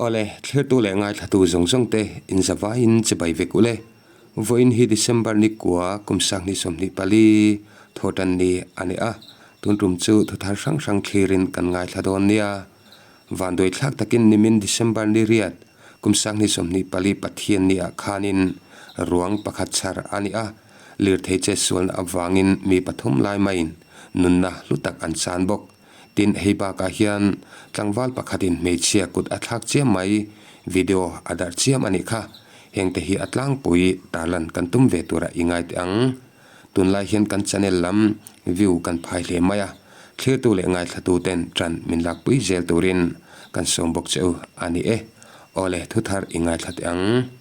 Awle, thlirtu leh ngaithlatu zawng zawng te inzavaiin chibai vek ule. Vawiin hi December ni kua kum sanghnih 24 thawhtan ni a ni a, tun tum chu thuthar hrang hrang thlirin kan ngaithla dawn nia. Vanduai thlak takin nimin December ni riat kum sanghnih 24 Pathian ni ah khanin ruang pakhat chhar a ni a, lirthei chetsualna avangin mi pathum lai maiin nunna hlu tak an chan bawk. Tin, hei bakah hian tlangval pakhatin hmeichhia kut a thlak chiam mai, video a darh chiam a nih kha. Hengte hi a tlangpui tarlan kan tum ve tura i ngai teh ang. Tunlai hian kan channel lam view kan phai hle mai a, thlirtu leh ngaithlatu ten tan min lakpui zel turin kan sawm bawk che u a ni e. Awle, thuthar i ngaithla teh ang.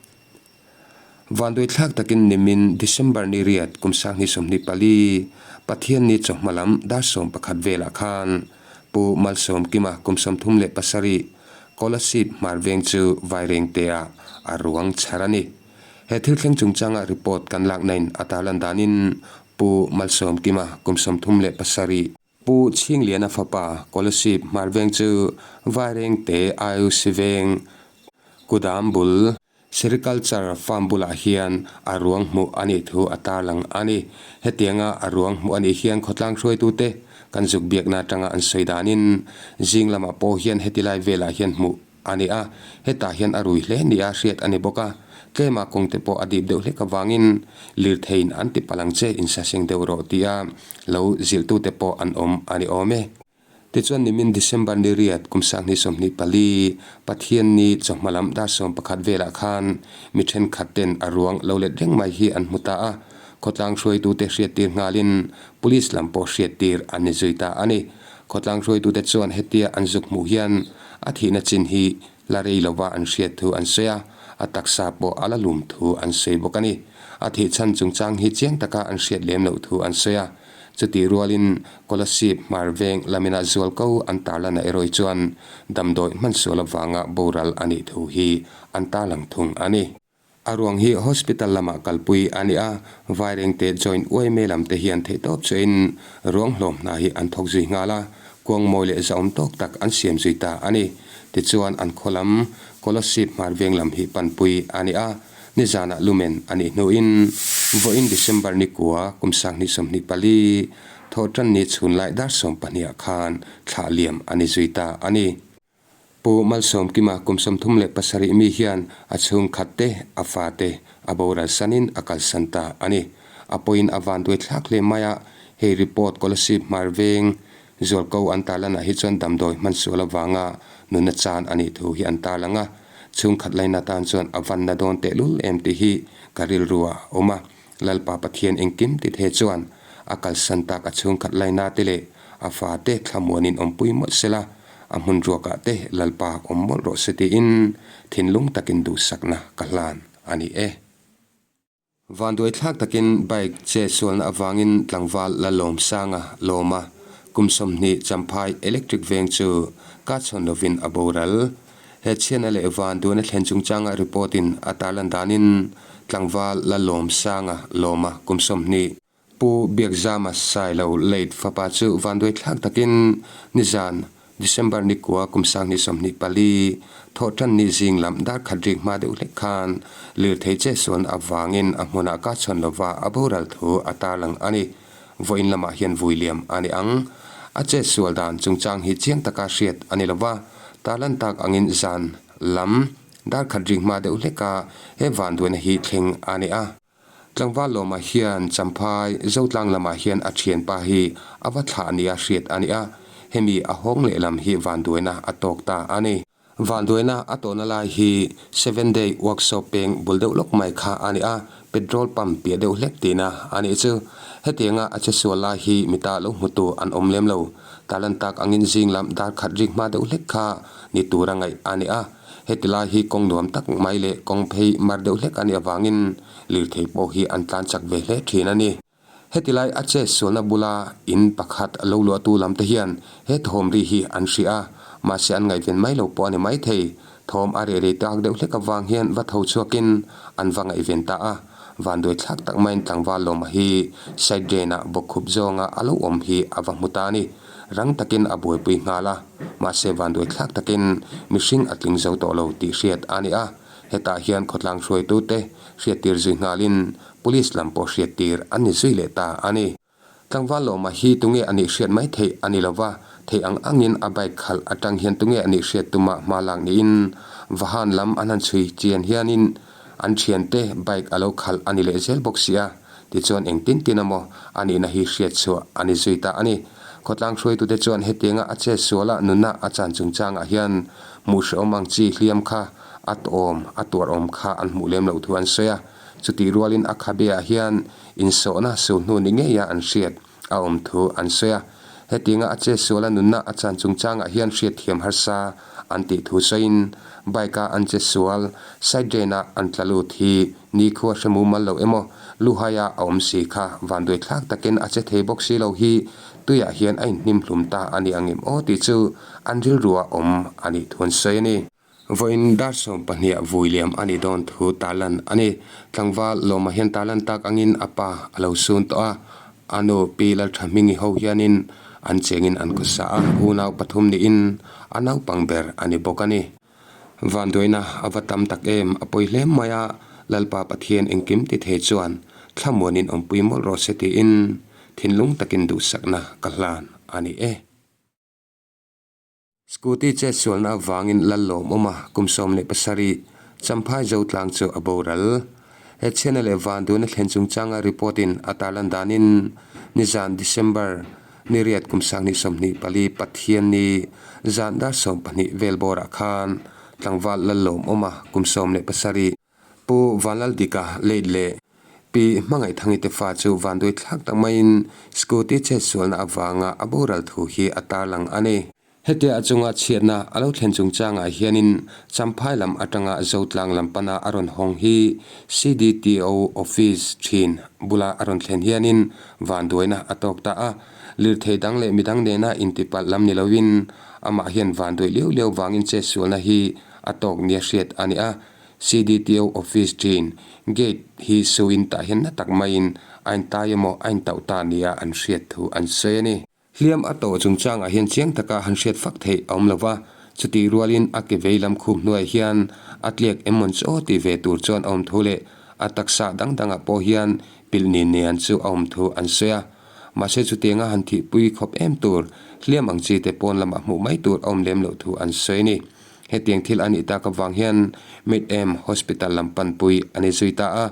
Vanduaithlak takin nimin December ni riat kum 2024 Pathianni chawhma lam dar 11 velah khan Pu Malsawmkima kum 37 Kolasib hmar veng chu Vairengtea a ruang chhar a ni. He thil thleng chungchanga report kan laknain a tarlan danin Pu Malsawmkima kum 37, Pu Chhingliana fapa Kolasib hmar veng chu Vairengte IOC veng Kudam bul Sericulture farm bulah hian a ruang hmuh a nih thu a tarlang a ni. Hetianga a ruang hmuh a nih hian khawtlang hruaitute kan zuk biakna atanga an sawi danin zing lamah pawh hian heti lai velah hian hmuh a ni a, hetah hian a rui hle nia hriat a ni bawk a. Tlema kawngte pawh a dip deuh hlek avangin lirtheiin an ti palang che insaseng deuh rawh tia lo zilhtute pawh an awm a ni awm e. Tichuan nimin December ni riat kum 2024 Pathianni chawhma lam dar 11 velah khan mi thenkhat ten a ruang lo let reng mai hi an hmu ta a, khawtlang hruaitute hriattir nghalin Police lam pawh hriattir an ni zui ta a ni. Khawtlang hruaitute chuan hetia an zuk hmuh hian a thihna chin hi la rei lova an hriat thu an sawi a, a taksa pawh a la lum thu an sawi bawk a ni. A thih chhan chungchang hi chiang taka an hriat lem loh thu an sawi a. Chutih rualin Kolasib hmar veng lamina zual ko an tarlana erawh chuan damdawi hmansual avanga boral a nih thu hi an tarlang thung a ni. A ruang hi hospital lamah kalpui a ni a, Vairengte joint uaime lam te hian theihtawp chuain ruang hlawm hna hi an thawk zui nghal a, kuang mawi leh zahawm tawk tak an siam zui ta a ni. Tichuan an khaw lam Kolasib hmar veng lam hi panpui a ni a. Nizanah lumen a nih hnuin vawiin December ni kua kum 2024 thawhtan ni chhun lai dar 12 ah khan thlah liam a ni zui ta a ni. Pu Malsawmkima kum 37 mi hian a chhungkhat te, a fa te a boral sanin a kalsan ta a ni. A pawhin a vanduai thlak hle mai a, hei report Kolasib hmar veng Zualko an tarlanah hi chuan damdawi hmansual avanga nunna chan a nih thu hi an tarlang a. Chhungkhat laina tan chuan a vanna dawn tehlul em tih hi ka rilru ah a awm a. Lalpa Pathian engkim ti the chuan a kalsan tak a chhungkhat laina te leh a fa te thlamuanin awmpui mawlh sela, a hmun ruakah te Lalpa awm mawlh rawh se tiin thinlung takin duhsakna ka hlan a ni e. Vanduai thlak takin bike che sualna avangin tlangval Lalawmsanga lawma kum 20 Champhai electric veng chu ka chhawn lovin a boral. He chhiatna leh vanduaina thlen chungchanga report in a tarlan danin tlangval Lalawmsanga lawma kum 20, Pu Biakzama Sailo late fapa chu vanduai thlak takin nizan December ni kua kum 2024 thawhtan ni zing lam dar khat rik hma deuh hlek khan lirthei che suan avangin a hmunah ka chhawn lova a boral thu a tarlang a ni. Vawiin lamah hian vui liam a ni ang. A chet sual dan chungchang hi chiang taka hriat a ni lova, tarlan tak angin zan lam dar khat rik hma deuh hleka he vanduaina hi thleng a ni a. Tlangval lawmah hian Champhai Zotlang lamah hian a thianpa hi a va thlah nia hriat a ni a, hemi a hawng lehlam hi vanduaina a tawk ta a ni. Vanduaina a tawhna lai hi Seven Day Workshop peng bul deuh lawk mai kha a ni a, petrol pump piah deuh hlek tihna a nih chu. Hetianga a che sual lai hi mita lo hmutu an awm lem lo. Talan tak angin zing lam dar khat rik hma deuh hlek kha ni tura ngaih a ni a. Heti lai hi kawng nuam tak mai leh kawng phei mar deuh hlek a nih avangin lirthei pawh hi an tlan chak ve hle thin a ni. Heti lai a che sualna bula in pakhat lo luahtu lam te hian he thawm ri hi an hria a, mahse an ngaihven mai lo pawh a ni maithei. Thawm a reh rei tak deuh hlek avang hian va tho chhuakin an va ngaihven ta a, vanduai thlak tak maiin tlangval lawma hi side drain ah bawkkhup zawnga a lo awm hi a va hmu ta a ni. Rang takin a buaipui nghal a, mahse vanduai thlak takin mihring a tling zo tawh lo tih hriat a ni a. Hetah hian khawtlang hruaitute hriattir zui nghalin Police lam pawh hriattir an ni zui leh ta a ni. Tlangval lawma hi tunge a nih hriat mai theih a ni lova, theih ang angin a bike khalh atang hian tunge a nih hriat tuma hma lak niin Vahan lam an han chhui chian hianin an thiante bike a lo khalh a ni leh zel bawk si a, tichuan engtin tin emaw a nihna hi hriat chhuah a ni zui ta a ni. Khawtlang hruaitute chuan hetianga a chet suala nunna a chan chungchangah hian hmuh hrehawm ang chi hliam kha a tawm a tuarawm kha an hmuh lem loh thu an sawi a, chutih rualin a khabeah hian Insawhna suhnu ni ngeia an hriat a awm thu an sawi a, hetianga a chetsuala nunna a chan chungchangah hian hriatthiam harsa an tih thu sawiin bike-a an chetsual side drain-a an tla lut hi nikhua hre mumal lo emaw luhaia a awm si kha vanduaithlak takin a che thei bawk si lo hi tuiah hian a inhnim hlum ta a ni ang em aw tih chu an rilrua awm a nih thu an sawi a ni. Vawiin dar 12 ah vui liam a nih dawn thu tarlan a ni. Tlangval Lawma hian tarlan tak angin a pa a lo sun tawh a, a nu Pi Lalthahmingi ho hianin an chengin an khawsa a, unau pathum niin a naupang ber a ni bawk a ni. Vanduaina a va tam tak em, a pawi hle mai a, Lalpa Pathian engkim ti thei chuan thlamuanin awmpui mawlh rawh se tiin thinlung takin duhsakna ka hlan a ni e. Scooty chetsualna avangin Lallawm awm a, kum 17 Champhai Zotlang chu a boral. He chhiatna leh vanduaina thlen chungchanga report in a tarlan danin nizan December ni riat kum 2024 Pathianni zan dar 12 vel bawrah khan tlangval Lallawm awm a, kum 17 Pu Vanlaldika late leh Pi Hmangaihthangite fa chu vanduai thlak tak maiin scooty chetsualna avanga a boral thu hi a tarlang a ni. Hetia a chunga chhiatna a lo thlen chungchangah hianin Champhai lam atanga Zotlang lam pana a rawn hawng hi CDTO office thin bula a rawn thlen hianin vanduaina a tawk ta a. Lirthei dang leh midang nena intipalh lam ni loin amah hian vanduai liau liau vangin chetsualna hi a tawk nia hriat a ni a. CDTO office chin gate hi suin tah hian na tak maiin a intai emaw a intauh ta nia an hriat thu an sawi a ni. Hliam a tawh chungchangah hian chiang taka han hriat fak theih a awm lo va, chutih rualin a ke vei lam khup hnuaiah hian a tliak em mawn chaw tih ve tur chuan a awm thu leh a taksa dang dangah pawh hian pilh ni nian chu a awm thu an sawi a. Mahse chutianga han thihpui khawp em tur hliam ang chi te pawn lamah hmuh mai tur a awm lem loh thu an sawi a ni. Hetiang thil a nih tak avang hian Mid-Em Hospital lam panpui a ni zui ta a.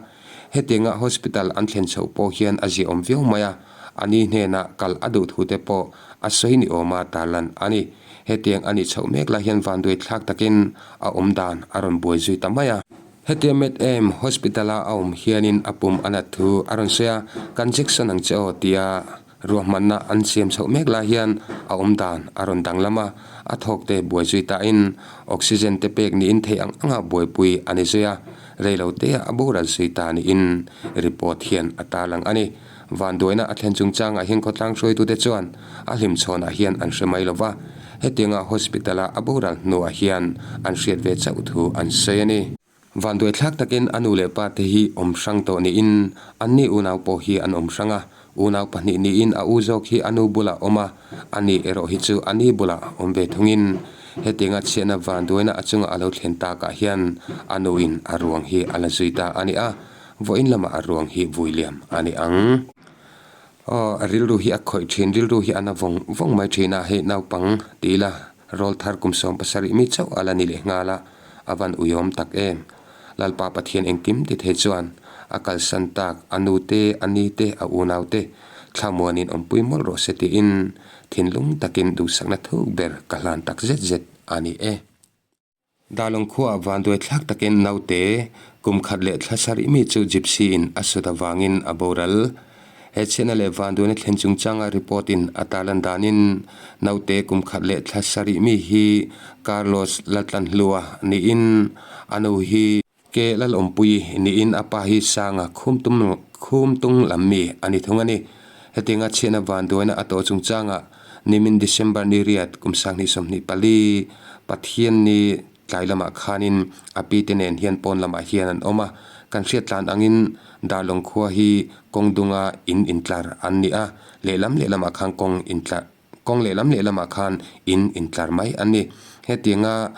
Hetianga hospital an thlen chhoh pawh hian a ziaawm viau mai a, a ni hnenah kal a duh thu te pawh a sawi ni awma tarlan a ni. Hetiang a nih chhoh mek lai hian vanduai thlak takin a awm dan a rawn buai zui ta mai a. Hetia Mid-Em Hospital-a a awm hianin a pum a nat thu a rawn sawi a, Kan Jackson ang che aw tia Ruahmanna an siam chhoh mek lai hian a awm dan a rawn danglam a, a thawk te buai zui tain oxygen te pek niin theih ang anga buaipui a ni zui a, rei lo te ah a boral zui ta niin report hian a tarlang a ni. Vanduaina a thlen chungchangah hian khawtlang hruaitute chuan a hlimchhawnah hian an hre mai lova, hetianga hospital-a a boral hnuah hian an hriat ve chauh thu an sawi a ni. Vanduaithlak takin a nu leh pa te hi awm hrang tawh niin anni unau pawh hi an awm hrang a, unau pahnih niin a u zawk hi a nu bulah awm a, a ni erawh hi chu a ni bulah awm ve thungin hetianga chhiatna vanduaina a chunga a lo thlen takah hian a nuin a ruang hi a la zui ta a ni a, vawiin lamah a ruang hi vui liam a ni ang. Aw, a rilru hi a khawih thin, rilru hi a na vawng vawng mai thin a, hei naupang ti ila rawl thar kum 70 mi chauh a la ni leh nghal a, a van uiawm tak em. Lalpa Pathian engkim ti thei chuan a kalsan tak, a nu te, a ni te, a unau te thlamuanin awmpui mawlh rawh se tiin thinlung takin duhsakna thuk ber ka hlan tak zet zet a ni e. Darlawng khuaah vanduai thlak takin naute kum khat leh thla sarih mi chu gypsy in a sut avangin a boral. He chhiatna leh vanduaina thlen chungchanga report in a tarlan danin naute kum khat leh thla sarih mi hi Carlos Laltlanhlua niin a nu hi Ke Lalawmpui niin a pa hi Sanga Khumtung lam mi a ni thung a ni. Hetianga chhiatna vanduaina a tawh chungchangah Nimin December ni riat kum 2024 Pathianni tlai lamah khanin a pi te nen hian pawn lamah hian an awm a, kan hriat tlan angin Darlawng khua hi kawng dunga in intlar an ni a, lehlam lehlamah khan kawng intlar. Kawng lehlam lehlamah khan in intlar mai an ni. Hetianga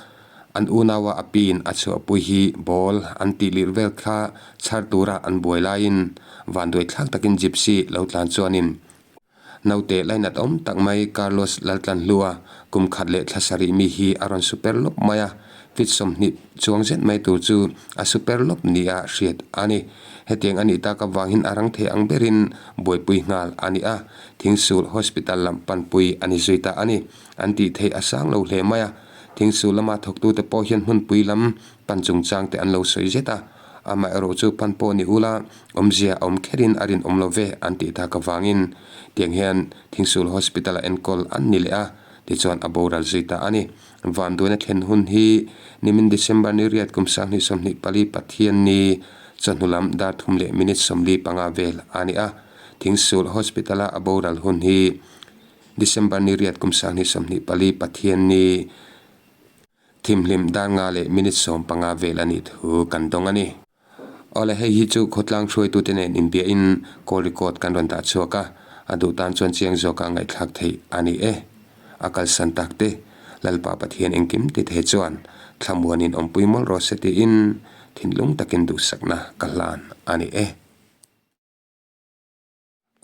an unaua a piin a chhuahpui hi ball an tih lirh vel kha chhar tura an buai laiin vanduai thlak takin gypsy lo tlan chuanin Naute lainat awm tak mai Carlos Laltlanhlua kum khat leh thla sarih mi hi a rawn super lawp mai a, feet 20 chuang zet mai tur chu a super lawp nia hriat a ni. Hetiang a nih tak avangin a rang thei ang berin buaipui nghal a ni a, Thingsul Hospital lam panpui a ni zui ta a ni. An tih theih a sang lo hle mai a, Thingsul lama thawktute pawh hian hmunpui lam pan chungchang te an lo sawi zet a, amaherawh chu pan pawh ni ula awmzia a awm kherin a rinawm lo ve an tih tak avangin tiang hian Thingsul Hospital a enkawl an ni leh a, tichuan a boral zui ta a ni. Vanduaina thlen hun hi nimin December ni riat kum 2024 Pathianni chawhnu lam dar thum leh minute 45 vel a ni a, Thingsul Hospital a a boral hun hi December ni riat kum 2024 Pathianni Thimhlim dar nga leh minute 15 vel a nih thu kan dawng a ni. Awle hei hi chu khawtlang hruaitute nen inbiahin call record kan rawn dah chhuak a, a duh tan chuan chiang zawka ngaihthlak theih a ni e. A kalsan tak te, Lalpa Pathian engkim ti thei chuan thlamuanin awmpui mawlh rawh se tiin thinlung takin duhsakna ka hlan a ni e.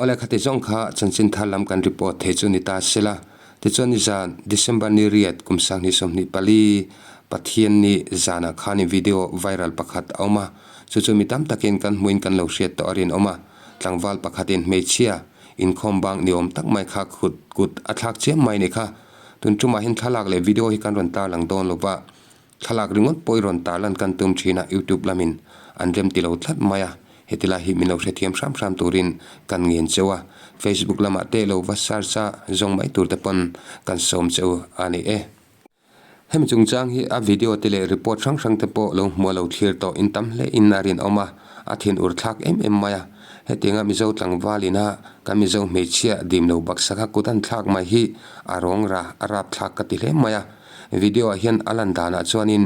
Awle khati zawng kha chanchin thar lam kan report thei chu ni ta sela. Tichuan nizan December ni riat kum 2024 Pathianni zanah khanin video viral pakhat a awm a, chu chu mi tam takin kan hmuin kan lo hriat tawh a rinawm a. Tlangval pakhatin hmeichhia inkhawm bang ni awm tak mai kha khut kut a thlak chiam mai ni kha. Tun tumah hian thlalak leh video hi kan rawn tarlang dawn lo va. Thlalak ringawt pawh i rawn tarlan kan tum thin a, YouTube lamin an rem ti lo tlat mai a, heti lai hi min lo hrethiam hram hram turin kan ngen cheu a, Facebook lamah te lo va search a zawng mai tur te pawn kan sawm cheu a ni e. Hemi chungchang hi a video te leh report hrang hrang te pawh lo hmuh a lo thlir tawh in tam hle in a rinawm a, a thin ur thlak em em mai a, hetianga Mizo tlangval ina kan Mizo hmeichhia dim lo baksak a kut an thlak mai hi a rawng ra a rap thlak ka ti hle mai a. Video ah hian a lan danah chuanin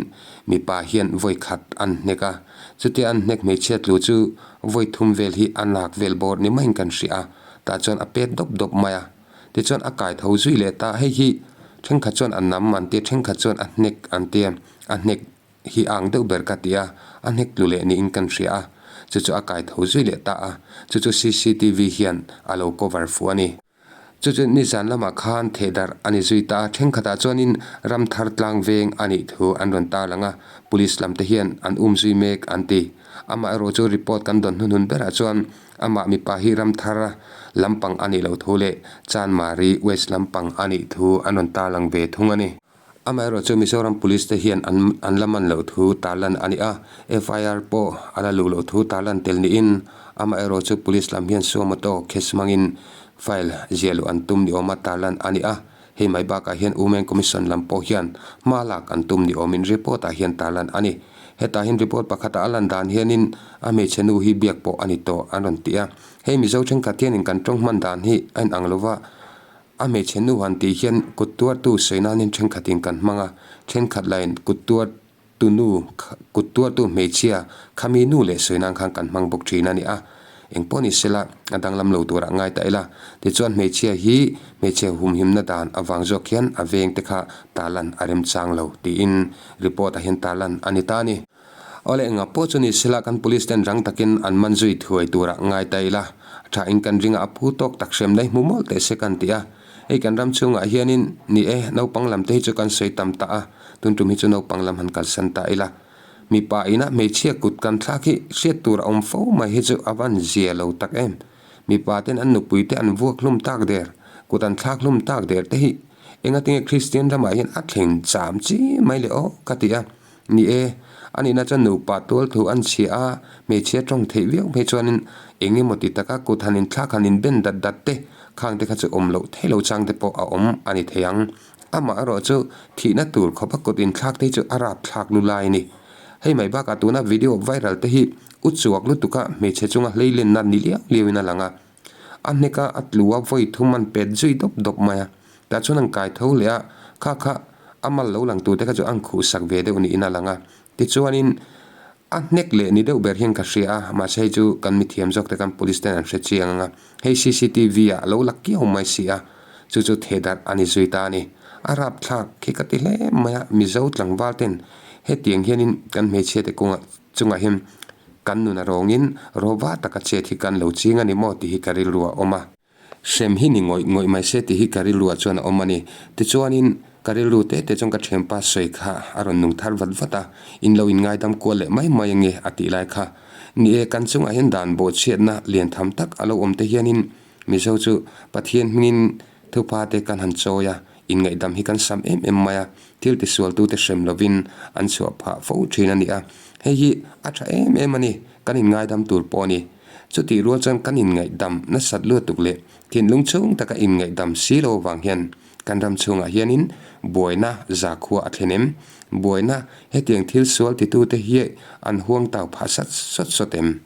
mipa hian vawi khat an hnek a, chutia an hnek hmeichhia tlu chu vawi thum vel hi a nak vel bawr ni maiin kan hria a, tah chuan a pet dawp dawp mai a, tichuan a kai tho zui leh ta, hei hi thenkhat chuan a nam an tia thenkhat chuan a hnek an tia, a hnek hi a ang deuh ber ka ti a, a hnek tlu leh niin kan hria a, chu chu a kai tho zui leh ta a, chu chu cctv hian a lo cover fuh a ni. Chu chu nizan lamah khan thehdarh a ni zui ta a, thenkhatah chuanin Ramthar tlang veng a nih thu an rawn tarlang a, Police lamte hian an um zui mek an ti. Amaherawh chu report kan dawn hnuhnun berah chuan amah mipa hi Ramthar lampang a nih loh thu leh Chanmari West lampang a nih thu an rawn tarlang ve thung a ni. Amaherawh chu Mizoram Police te hian an an la man loh thu tarlan a ni a, FIR pawh a la luh loh thu tarlan tel niin amaherawh chu Police lam hian suo moto case hmangin file ziah luh an tum ni awma tarlan a ni a, hei mai bakah hian Women Commission lam pawh hian hma lak an tum ni awmin report ah hian tarlan a ni. Hetah hian report pakhata a lan dan hianin a hmeichhe nu hi biak pawh a ni tawh an rawn ti a, hei Mizo thenkhat hianin kan tawng hman dan hi a inang lova, A hmeichhe nu han tih hian kut tuartu sawi nanin thenkhatin kan hmang a, thenkhat lahin kut tuartu nu, kut tuartu hmeichhia khami nu leh sawi nan khan kan hmang bawk thin a ni a. Eng pawh ni sela, a danglam lo turah ngai ta ila. Tichuan hmeichhia hi hmeichhe humhimna dan avang zawk hian a veng te kha tarlan a remchang lo tiin report ah hian tarlan a ni ta a ni. Awle enga pawh chu ni sela kan police ten rang takin an man zui thuai turah ngai ta ila, tha in kan ringa a phu tawk tak hrem daih hmu mawlh teh se kan ti a. Hei kan ram chhungah hianin ni e, naupang lam te hi chu kan sawi tam ta a, tun tum hi chu naupang lam han kalsan ta ila. Mipa ina hmeichhia kut kan thlak hi hriat tur a awm fo mai hi chu a van zia lo tak em. Mipa ten an nupui te an vuak hlum tak der, kut an thlak hlum tak der te hi engatinge Kristian ramah hian a thleng cham chi mai le aw ka ti a. Ni e, a nihna chuan nupa tual thu an chhia a, hmeichhia tawng theih viau phei chuanin eng emaw ti taka kut han inthlak han inben dat dat te khang te kha chu awm loh theih lo chang te pawh a awm a ni thei ang. Amah erawh chu thihna tur khawpa kut inthlak te hi chu a rapthlak lu lai a ni. Hei mai bakah tuna video viral te hi u chuak lutuka hmeichhe chunga hleilenna ni liau liauin a lang a. A hneka a tlu a vawi thum an pet zui dawp dawp mai a, tah chuan an kai tho leh a, kha kha a mal lo lang tur te kha chu an khuh sak ve deuh niin a lang a, tichuanin a hnek leh ni deuh ber hian ka hria a, mahse hei chu kan mithiam zawk te kan police ten an hre chiang ang a, hei cctv ah a lo la kiau mai si a, Chu chu thehdarh a ni zui ta a ni. A rapthlak khi ka ti hle mai a, Mizo tlangval ten hetiang hianin kan hmeichhia te kungah chungah hian kan nun a rawngin rawva taka chet hi kan lo ching a ni maw tih hi ka rilru a awm a. Hrem hi ni ngawih ngawih mai se tih hi ka rilruah chuan a awm a ni. Tichuanin ka rilru te te chuan ka thianpa sawi kha a rawn nung thar vat vat a, in lo inngaidam kual leh mai mai ange a tih lai kha. Ni e, kan chungah hian dan bawhchhiatna lian tham tak a lo awm te hianin Mizo chu Pathian hmingin thupa te kan han chawi a, inngaihdam hi kan sam em em mai a, thil tisualtute hrem lovin an chhuah phah fo thin a ni a. Hei hi a tha em em a ni, kan inngaidam tur pawh a ni. Chutih rual chuan kan inngaihdam nasat luatuk leh thinlung chhung taka inngaihdam si lo vang hian kan ram chhungah hianin buaina zakhua a thlen em? Buaina hetiang thil sual titute hi an huang tau phah sat sawt sawt em?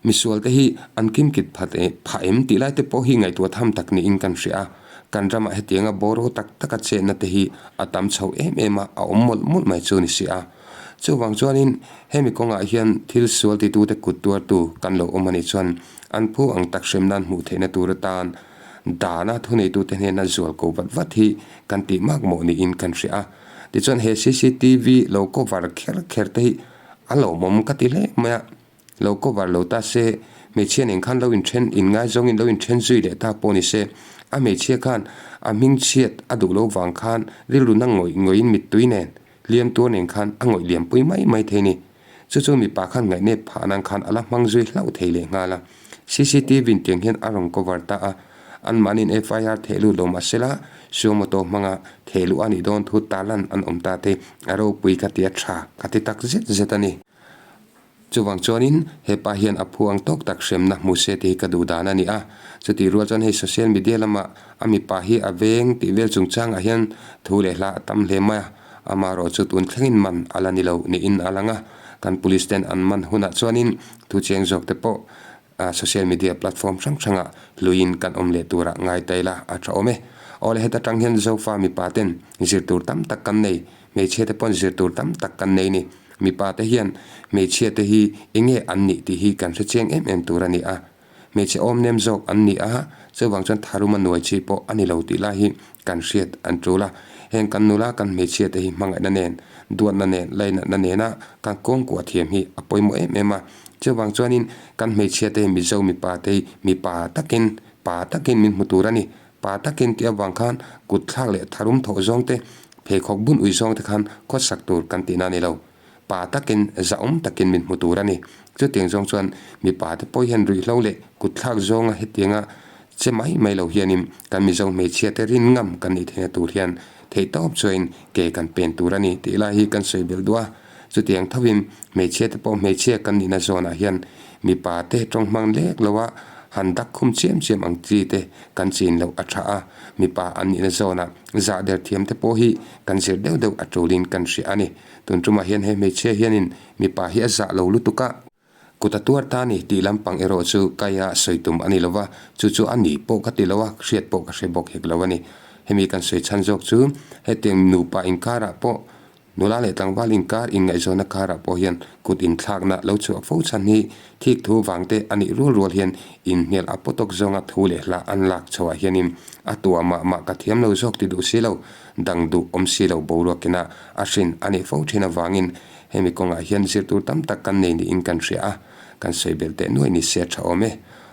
Misualte hi an kimkit phat phah em tih laite pawh hi ngaihtuah tham tak niin kan hria a. Kan ramah hetianga bawraw tak taka chetna te hi a tam chho em em a, a awm mawlh mawlh mai chu ni si a. Chuvang chuanin hemi kawngah hian thil sual titute kut tuartu kan lo awm a nih chuan an phu ang tak hrem nan hmuh theihna tur atan dana thuneitute hnena zual ko vat vat hi kan tih mak mawh niin kan hria a. Tichuan he cctv lo cover kher kher te hi a lawmawm ka ti hle mai a. Lo cover lo ta se, hmeichhia nen khan lo inthen, inngaizawngin lo inthen zui leh ta pawh ni se, a hmeichhia khan a hmingchhiat a duh lo vang khan rilru na ngawih ngawihin mittui nen, hliam tuar nen khan a ngawih liampui mai mai thei ni. Chu chu mipa khan ngaihnep phah nan khan a la hmang zui hlauh thei leh nghal a. Cctv in tiang hian a rawn cover ta a, anmahniin FIR theh lut lo mah sela, suo moto hmanga theh luh a nih dawn thu tarlan an awm ta te a ropui ka ti a tha ka ti tak zet zet a ni. Chuvang chuanin he pa hian a phu ang tawk tak hremna hmu se tih hi ka duh dan a ni a. Chutih rual chuan hei social media lama a mipa hi a veng tih vel chungchangah hian thu leh hla a tam hle mai a. Amaherawh chu tun thlengin man a la ni lo niin a lang a. Kan police ten an man hunah chuanin thu cheng zawk te pawh social media platform hrang hrangah hluiin kan awm leh turah ngai ta ila a tha awm e. Awle heta tang hian Zofa mipa ten zir tur tam tak kan nei, hmeichhia te pawn zir tur tam tak kan nei ni. Mipa te hian hmeichhia te hi enge an nih tih hi kan hre chiang em em tur a ni a. Hmeichhe awm nem zawk an ni a, chuvang chuan tharuma nuai chi pawh a ni lo tih lai hi kan hriat an tul a. Heng kan nula kan hmeichhia te hi hmangaihna nen, duatna nen, lainatna nena kan kawngkuah thiam hi a pawimawh em em a. Chuvang chuanin kan hmeichhia te hi Mizo mipa te hi mipa takin, pa takin min hmu tur a ni. Pa takin tih avang khan kut thlak leh tharum thawh zawng te, pheikhawk bun ui zawng te khan khawsak tur kan tihna a ni lo. Pa takin, zahawm takin min hmu tur a ni. Chutiang zawng chuan mipa te pawh hian ruihhlo leh kut thlak zawnga hetianga che mai mai lo hianin kan Mizo hmeichhia te rin ngam kan nih theihna tur hian theihtawp chuain ke kan pen tur a ni tih lai hi kan sawi belh duh a. Chutiang thovin hmeichhia te pawh hmeichhia kan nihna zawnah hian mipa te tawng hmang lek lo a, han dak khum chiam chiam ang chi te kan chin loh a tha a, mipa an nihna zawnah zah der thiam te pawh hi kan zir deuh deuh a tulin kan hria a ni. Tun tumah hian he hmeichhia hianin mipa hi a zah lo lutuk a, kut a tuar ta a ni tih lampang erawh chu kaia sawi tum a ni lo va, chu chu a ni pawh ka ti lo a, hriat pawh ka hre bawk hek lo a ni. Hemi kan sawi chhan zawk chu hetiang nupa inkarah pawh Nula leh tlangval inkar inngaihzawnna karah pawh hian kut inthlakna lo chhuah fo chhan hi thik thu vangte a nih rual rual hian inhnial a pawtawk zawnga thu leh hla an lak chhoah hianin a tua mah mah ka thiam lo zawk ti duh si lo, dang duh awm si lo boruakina a hrin a nih fo thin avangin hemi kawngah hian zirtur tam tak kan nei niin kan hria a, kan sawi belh teh nuai ni se a tha awm e.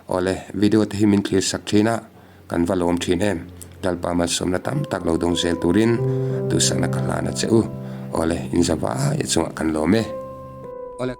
Awle, video te hi min thlir sak thin a. Kan va lawm thin em? Lalpa malsawmna tam tak lo dawng zel turin duhsakna ka hlan a che u. Awle, in za vai a chungah kan lawm e. Awle.